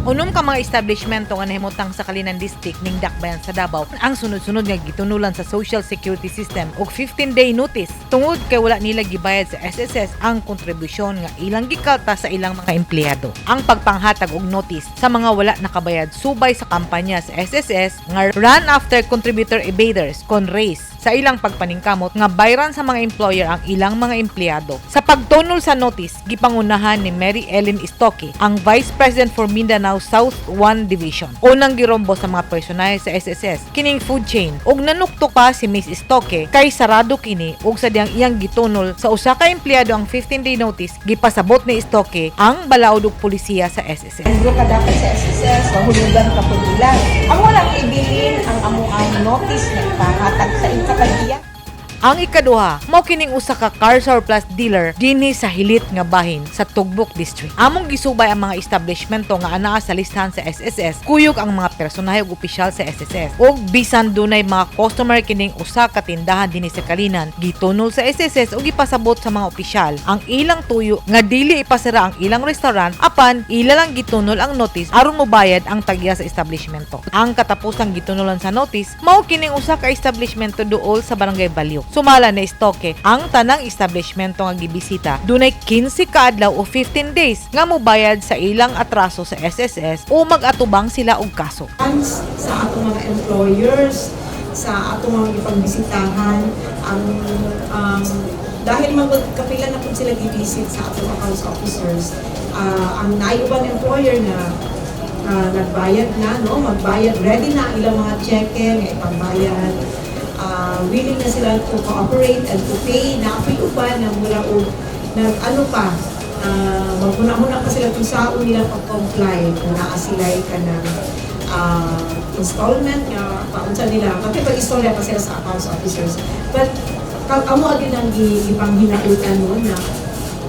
Unom ka mga establishmento nga nahimutang sa Calinan District ning Dakbayan sa Davao ang sunod-sunod nga gitunulan sa Social Security System og 15-day notice tungod kay wala nila gibayad sa SSS ang kontribusyon nga ilang gikalta sa ilang mga empleyado. Ang pagpanghatag og notice sa mga wala nakabayad subay sa kampanya sa SSS nga Run After Contributor Evaders kon RACE sa ilang pagpaningkamot nga bayran sa mga employer ang ilang mga empleyado. Sa pagtunol sa notice, gipangunahan ni Mary Ellen Estoque, ang Vice President for Mindanao South 1 Division. Unang girombo sa mga personahe sa SSS kining food chain ug nanuktok pa si Miss Estoque kay sarado kini ug sa diyang iyang gitunol sa usa ka empleyado ang 15-day notice, gipasabot ni Estoque ang balaod ug pulisiya sa SSS. Miyembro ka dapat sa SSS, mahulugan ka po nila. Amo lang ibilin ang amo ang notice na ipahatag sa ikapagiya. Ang ikaduha, mao kining usa ka car surplus dealer dinhi sa Hilit nga bahin sa Tugbok District. Among gisubay ang mga establishmento nga anaa sa listahan sa SSS, kuyog ang mga personahe ug opisyal sa SSS. Ug bisan dunay mga customer kining usa ka tindahan dinhi sa Calinan, gitunol sa SSS ug gipasabot sa mga opisyal ang ilang tuyo nga dili ipasara ang ilang restaurant, apan ila lang gitunol ang notice aron mobayad ang tagya sa establishmento. Ang katapusang gitunulan sa notice mao kining usa ka establishmento duol sa Barangay Balyo. Sumala ni Estoque, ang tanang establishmento nga gibisita dunay 15 ka adlaw o 15 days nga mobayad sa ilang atraso sa SSS o mag-atubang sila og kaso. Sa atong mga employers, sa atong mga ipagbisitahan, ang dahil magkapila na po sila gi-visit sa atong accounts officers, ang naiubang employer na nagbayad na, no, magbayad, ready na ang ilang mga cheque nga ipagbayad, willing na sila to cooperate and to pay, na apoy uban na mura og nag ano pa, maghuna-huna pa sila kung saan nila pag-comply, kung naa sila kanang installment nga paunsa nila, makipag-istorya pa sila sa accounts officers. But amo agad ang ipanghinautan mo na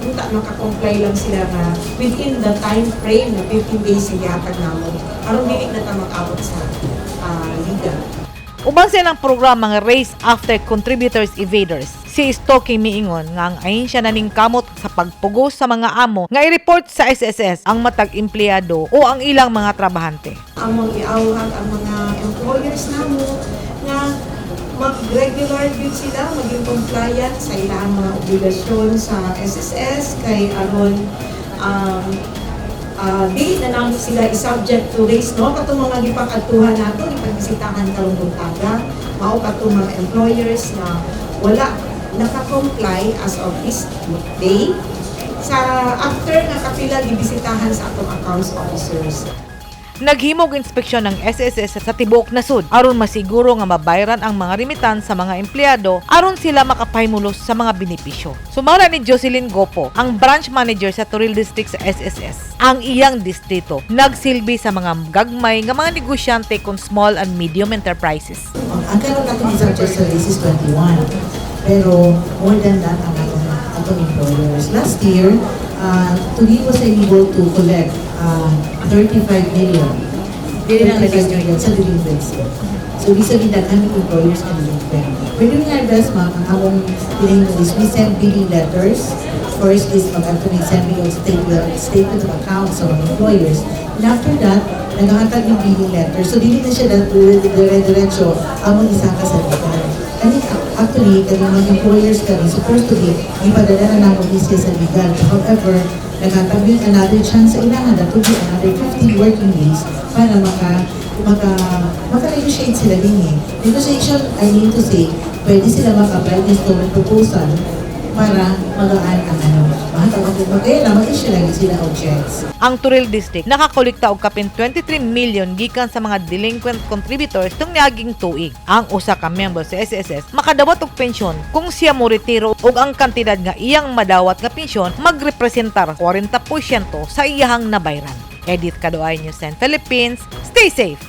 unta maka-comply lang sila nga within the time frame na 15 days sa gihatag namo aron dili na ta mag-abot sa legal. Uban sa ilang programa nga Race After Contributors Evaders, si Estoque miingon nga ang ahensya naningkamot sa pagpugos sa mga amo nga i-report sa SSS ang matag empleyado o ang ilang mga trabahante. Among iawhag ang mga employers namo nga mag-regular gyud sila, maging compliant sa ilang mga obligasyon sa SSS kay aron dili na namo sila i-subject to race, no? Katong mga gipang-adtuhan nato, gipagbisitahan karong buntaga, mao katong mga employers na wala naka-comply as of this day sa after nga kapila gibisitahan sa atong accounts officers. Naghimog inspeksyon ng SSS sa tibuok nasud aron masiguro nga mabayran ang mga remittance sa mga empleyado aron sila makapahimulos sa mga benepisyo. Sumala ni Jocelyn Gopo, ang branch manager sa Toril District sa SSS, ang iyang distrito nagsilbi sa mga gagmay nga mga negosyante kon small and medium enterprises. Ang karon atong subject sa race is 21. Pero more than that ang atong employers. Last year, Tuguig was able to collect 35 million. 35 million sa delinquency. So, ibig sabihin that employers can delinquent. We're doing our best, ma'am. Ang among tinahimo is we send billing letters. First is mag-ato ni send yung statement of accounts sa mga employers. And after that, naghahatag yung billing letter. So, dili na siya dire-diretso among isaka sa legal. Kani actually, kani mga employers kami, supposed to be, ipadala na namo siya sa legal. However, naghatag mi another chance sa ilahan, that will be another 15 working days para maka maka maka-negotiate sila din eh. Negotiation, I mean to say, pwede sila maka-apply installment proposal para magaan ang ano. Mahatag ako, kaya lang, mag-issue lagi sila og checks. Ang Toril District nakakolekta og kapin 23 million gikan sa mga delinquent contributors tung niaging tuig. Ang usa ka miyembro sa SSS makadawat og pensyon kung siya mo retiro ug ang kantidad nga iyang madawat nga pensyon magrepresentar 40% sa iyahang nabayran. Edith Kadoay, News 10 Philippines. Stay safe.